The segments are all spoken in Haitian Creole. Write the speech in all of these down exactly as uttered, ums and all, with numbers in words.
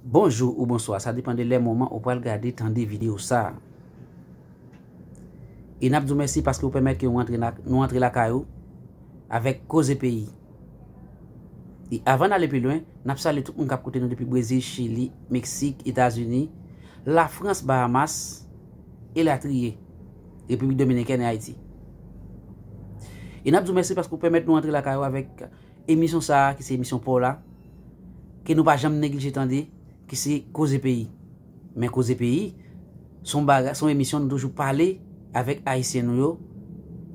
Bonjou ou bonswa, sa depann de lè, moman ou pral gade, tande videyo sa a. E n ap di w mèsi paske w pèmèt ke w antre la, nou antre lakay ou avèk Koze Peyi. E avan n ale pi lwen, n ap salye tout moun k ap koute nou depi Brezil, Chili, Meksik, Etazini, Lafrans, Bahamas, elatriye, Repiblik Dominikèn e Ayiti. E n ap di w mèsi paske w pèmèt nou antre lakay ou avèk emisyon sa a, ki se emisyon pa w la, ke nou pa janm neglije tande, ki se Koze Peyi. Men Koze Peyi, se yon bagay, se yon emisyon nou toujou pale avèk Ayisyen nou yo,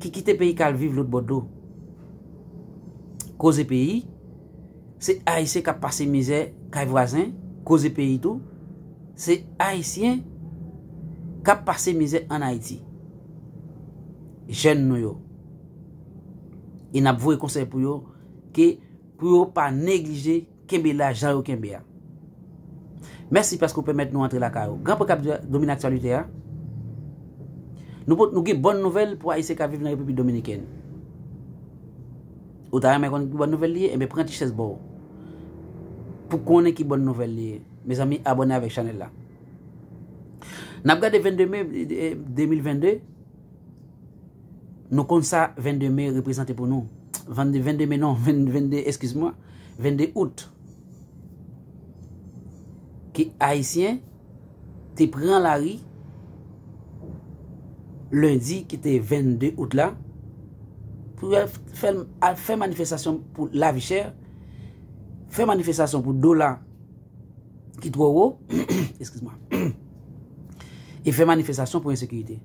ki kite peyi k al viv lòt bò dlo. Koze Peyi, se Ayisyen k ap pase mizè kay vwazen, Koze Peyi tou, se Ayisyen k ap pase mizè ann Ayiti. Jèn nou yo. E n ap voye konsèy pou yo, ke pou yo pa neglije kenbe la jan yo kenbe a. Mèsi paske w pèmèt nou antre lakay ou. Gran pwen k ap di-, domine aktyalite a. Nou pot-, nou gen bòn nouvèl pou Ayisyen k ap viv nan Repiblik Dominikèn. Ou ta renmen konnen ki bòn nouvèl li ye? Enben, pran ti chèz ba w pou konnen ki bòn nouvèl li ye. Mezanmi, abòne avèk chanèl la. N ap gade vennde me, eh, de mil vennde. Nou konn sa vennde me reprezante pou nou. Vennde, vennde me non, vennde, eskiz mwen, vennde out. Ke Ayisyen te pran lari lendi ki te vennde out la pou al fè, al fè manifestasyon pou lavi chè, fè manifestasyon pou dola ki twò wo, eskiz mwen, e fè manifestasyon pou ensekirite.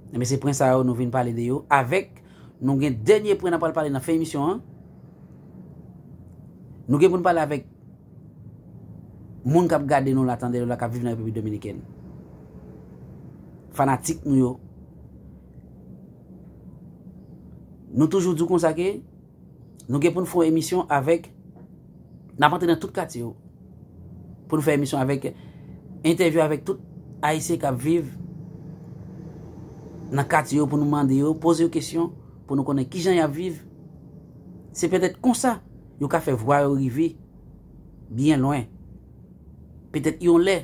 Enben, se pwen sa yo nou vin pale de yo avèk, nou gen dènye pwen n ap pral pale nan fen emisyon an. Nou gen pou n pale avèk moun k ap gade nou la, tande nou la, k ap viv nan Repiblik Dominikèn. Fanatik nou yo. Nou toujou di w konsa ke nou gen pou n fè yon emisyon avèk, n ap antre nan tout katye yo. Pou n fè emisyon avèk, entèvyou avèk tout Ayisyen k ap viv nan katye yo, pou nou mande yo, poze yo kesyon, pou nou konnen kijan y ap viv. Se petèt konsa yo ka fè vwa yo rive byen lwen. Petèt yon lè,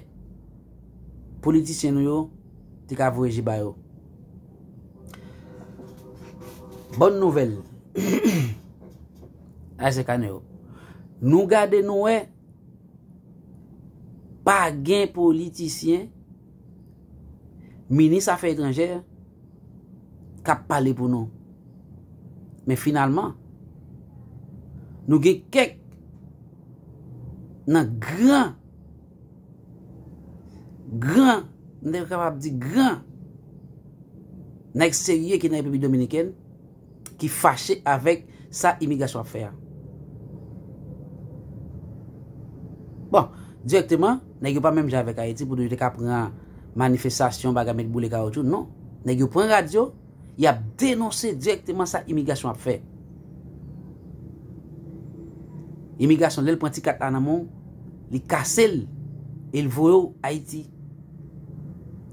politisyen nou yo te ka voye je ba yo. Bòn nouvèl. Ayisyen kanè yo. Nou gade, nou wè, pa gen politisyen, minis afè etranjè, k ap pale pou nou. Men finalman, nou gen kèk nan gran, gran, m te kapab di gran nèg serye ki nan Repiblik Dominikèn, ki fache avèk sa imigrasyon ap fè a. Bon, dirèkteman, nèg yo pa menm jan avèk Ayiti, pou yo te ka pran manifestasyon, bagay, met boule kawotchou, non. Nèg yo pran radyo, y ap denonse dirèkteman sa imigrasyon ap fè. Imigrasyon, lè l pran ti kat la nan men w, li kase l, e l voye w Ayiti.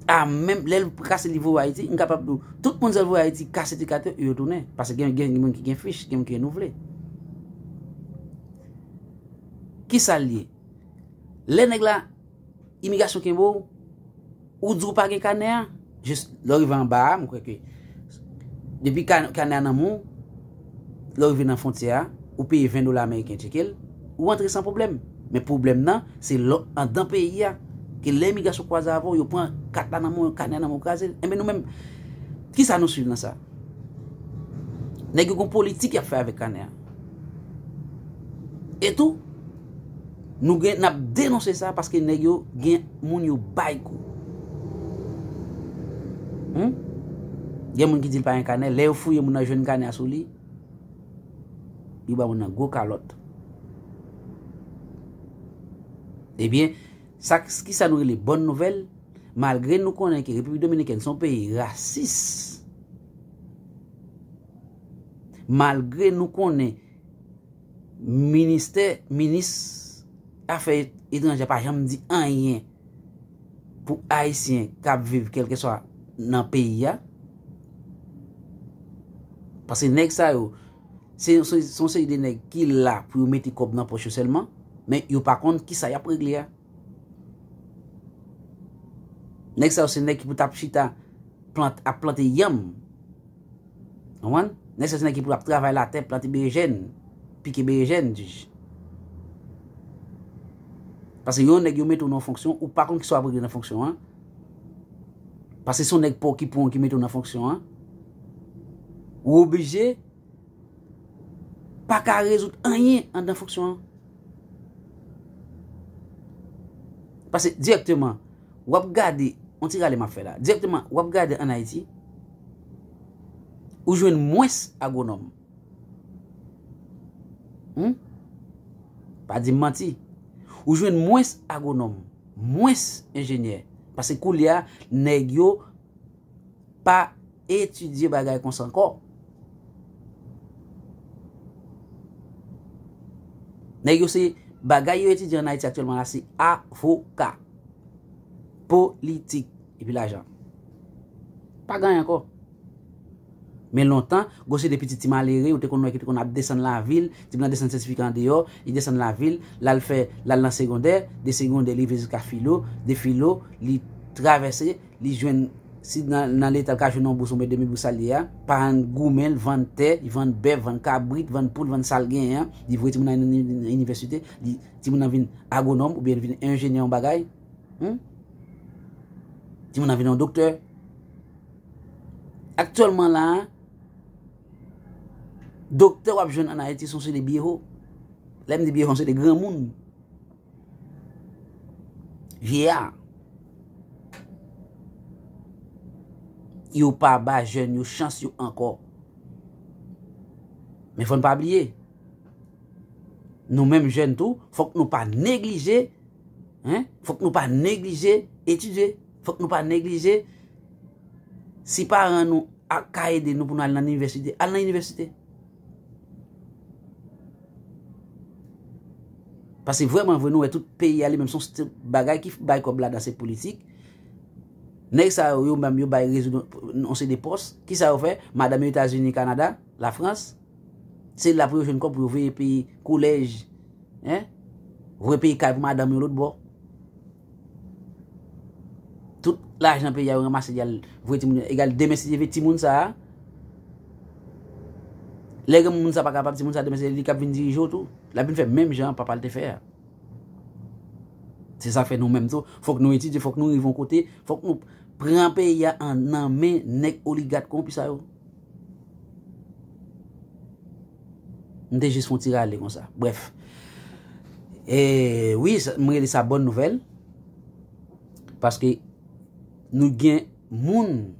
A, menm lè l kase, li voye w Ayiti, m kapab di w, tout moun sa l voye Ayiti, kase ti kat yo, yo tounen. Paske gen, gen moun ki gen fich, gen moun ki renouvle. Kisa l ye? Lè nèg la, imigrasyon kenbe w, ou di w pa gen kanè a, jis lè w rive anba a, m kwè ke depi ka-, kanè a nan men w, lè w rive nan fwontyè a, ou peye ven dola ameriken tcheke l, ou antre san pwoblèm. Men pwoblèm nan, se lè w anndan peyi a, ke lè imigrasyon kwaze avè w, yo pran kat la nan men w, kanè a nan men w, kraze l. Enben nou menm, kisa nou swiv nan sa? Nèg yo gon politik y ap fè avèk kanè a. E tou, nou gen, n ap denonse sa paske nèg yo gen moun yo bay kou. Hmm? Gen moun ki di l pa gen kanè, lè yo fouye moun nan jwenn kanè a sou li, yo ba moun nan gwo kalòt. Ebyen, sa, kisa nou rele bòn nouvèl? Malgre nou konnen ke Repiblik Dominikèn se yon peyi rasis, malgre nou konnen ministè, minis afè etranjè pa janm di anyen pou Ayisyen k ap viv kèlkeswa nan peyi a. Paske nèg sa yo, se, se, se yon seri de nèg ki la pou yo mete kòb nan pòch yo sèlman. Men yo pa konn kisa y ap regle a. Nèg sa yo se nèg ki pou t ap chita plant, ap plante yanm. Konprann? Nèg sa se nèg ki pou ap travay latè, plante berejèn, pike berejèn, jij. Paske yon nèg yo mete w nan fonksyon, ou pa konn kisa w ap regle nan fonksyon an. Paske se yon nèg pa w ki pran w ki mete w nan fonksyon an. Ou oblije pa ka rezoud anyen anndan fonksyon an. Paske dirèkteman, w ap gade, yon ti rale m ap fè la. Dirèkteman, w ap gade ann Ayiti, ou jwenn mwens agwonòm. Hmm? Pa di m manti. Ou jwenn mwens agwonòm, mwens enjenyè. Paske koulye a, nèg yo pa etidye bagay konsa ankò. Nèg yo se, bagay yo etidye ann Ayiti aktyèlman la, se avoka, politik, epi lajan. Pa gen anyen ankò. Men lontan, gwo se de pitit ti malere, ou te konn wè ki te konn ap desann lavil, timoun nan desann sètifika andeyò, li desann lavil, l al fè, l al nan segondè, de segondè, li rive jiska filo, de filo, li travèse, li jwenn, si nan, nan leta, l ka jwenn yon bous oubyen demi bous sa l ye a, paran l goumen l, vann tè, li vann bèf, vann kabrit, vann poul, vann sa l genyen an, li voye timoun nan ini-, inivèsite, li, timoun nan vin agwonòm oubyen vin enjenyè yon bagay. Hmm? Timoun nan vin yon doktè. Aktyèlman la a, doktè w ap jwenn ann Ayiti se yon seri de vyewo. Lè m di vyewo, se de granmoun. Vyeya. Yo pa ba jèn yo chans yo ankò. Men fò n pa bliye, nou menm jèn tou, fòk nou pa neglije, en, fòk nou pa neglije etidye. Fòk nou pa neglije, si paran nou a, ka ede nou pou nou al nan inivèsite, al nan inivèsite. Paske vrèman vre, nou wè tout peyi a li menm se yon bagay ki bay kòb ladan se politik. Nèg sa yo, yo menm yo bay rezo yon seri de pòs. Kisa yo fè? Madanm yo Etazini, Kanada, Lafrans, se la pou yo jwenn kòb pou yo voye peye kolèj, en? Voye peye kay pou madanm yo lòt bò. Tout lajan peyi a yo ranmase, y al voye timoun yo. Egal demen si Dye vle, timoun sa a, lè granmoun sa pa kapab, timoun sa demen se li k ap vin dirije w tou. L ap vin fè menm jan papa l te fè a. Se sa k fè nou menm tou, fòk nou etidye, fòk nou rive yon kote, fòk nou pran peyi a an, nan men nèg oligak kowonpi sa yo. M te jis fè yon ti rale konsa. Brèf. E wi, sa, m rele sa bòn nouvèl. Paske nou gen moun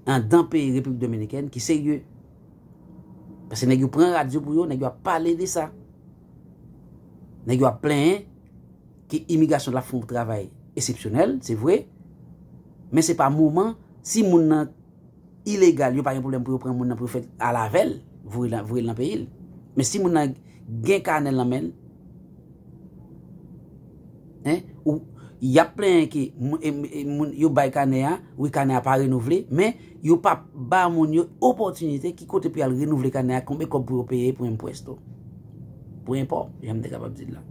anndan peyi Repiblik Dominikèn ki serye. Paske nèg yo pran radyo pou yo, nèg yo ap pale de sa. Nèg yo ap plenyen ke imigrasyon la fè yon travay eksepsyonèl, se vre. Men se pa moman, si moun nan ilegal, yo pa gen pwoblèm pou yo pran moun nan pou yo fè al avè l, voye l, voye l nan peyi l. Men si moun nan gen kanè l nan men l, en, ou, y ap plenyen ke moun, e, e, moun, yo bay kanè a, wi, kanè a pa renouvle, men yo pa ba moun yo opòtinite ki kote pou y al renouvle kanè a, konbyen kòb pou yo peye pou enpwesto, pou enpò, jan m te kapab di l la.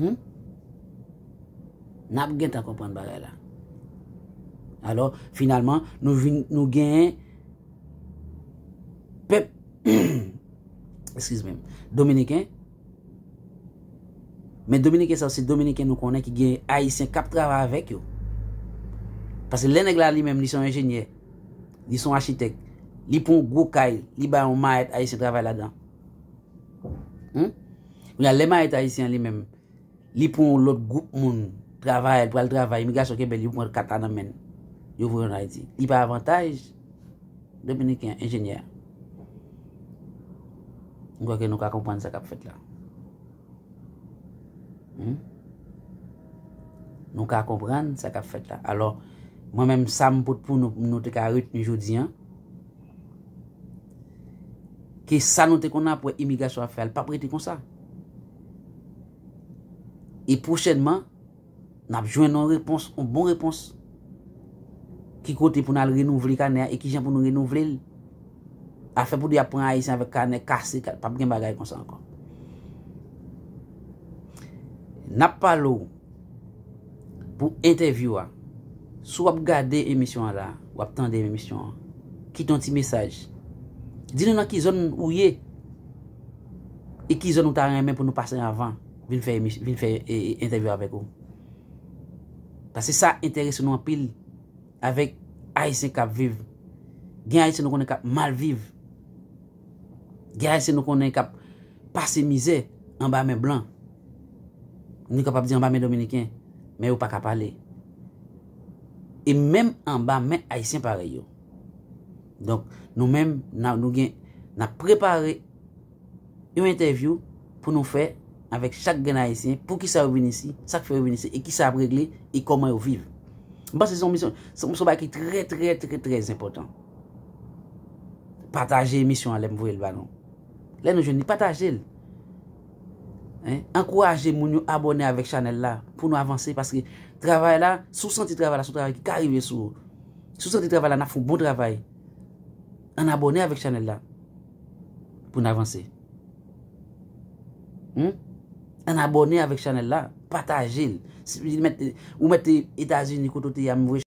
Hmm? N ap gentan konprann bagay la. Alò, finalman, nou vin, nou genyen pèp, excuse me, dominiken. Men dominiken sa yo, se dominiken nou konnen ki gen ayisyen k ap travay avèk yo. Paske lè nèg la li menm, li se yon enjenyè, li se yon achitèk, li pran yon gwo kay, li bay yon mayèt ayisyen travay ladan. Hmm? Kounye a, lè mayèt ayisyen an li menm, li pran yon lòt gwoup moun, travayè, l pral travay, imigrasyon kenbe l, yo pran kat la nan men l, yo voye l ann Ayiti. Li pa avantaj dominiken an, enjenyè a. M kwè ke nou ka konprann sa k ap fèt la. Hmm? Nou ka konprann sa k ap fèt la. Alò, mwen menm, sa m pot pou nou, pou nou te ka retni jodi an, ke sa nou te konn ap wè imigrasyon ap fè a, l p ap rete konsa. E pwochènman, n ap jwenn yon repons, yon bon repons. Ki kote pou n al renouvle kanè a e kijan pou nou renouvle l. Afè pou di y ap pran ayisyen avèk kanè kase, ka-, p ap gen bagay konsa ankò. N ap pale w pou entèvyou a. Si w ap gade emisyon an la, w ap tande emisyon an, kite yon ti mesaj. Di nou nan ki zòn ou ye e ki zòn ou ta renmen pou nou pase anvan vin fè, vin fè e, e, entèvyou avèk ou. Paske sa enterese nou anpil avèk Ayisyen k ap viv. Gen Ayisyen nou konnen k ap mal viv. Gen Ayisyen nou konnen k ap pase mizè anba men blan. Nou kapab di anba men dominiken, men yo pa ka pale. E menm anba men Ayisyen parèy yo. Donk, nou menm, n a, nou gen, n ap prepare yon entèvyou pou nou fè avèk chak grenn Ayisyen, poukisa yo vin isi, sa k fè yo vin isi, e kisa ap regle, e kòman yo viv. M panse se yon misyon, se yon bagay ki trè, trè, trè, trè enpòtan. Pataje emisyon an lè m voye l ba nou. Lè nou jwenn li, pataje l. Hein? Ankouraje moun yo abòne avèk chanèl la pou nou avanse, paske travay la, si w santi travay la, se yon travay ki ka rive sou ou. Si w santi travay la, n ap fè yon bon travay. Ann abòne avèk chanèl la pou n avanse. Hmm? Ann abòne avèk chanèl la, pataje l. Si, ou mèt, ou mèt Etazini kote w te ye a, m voye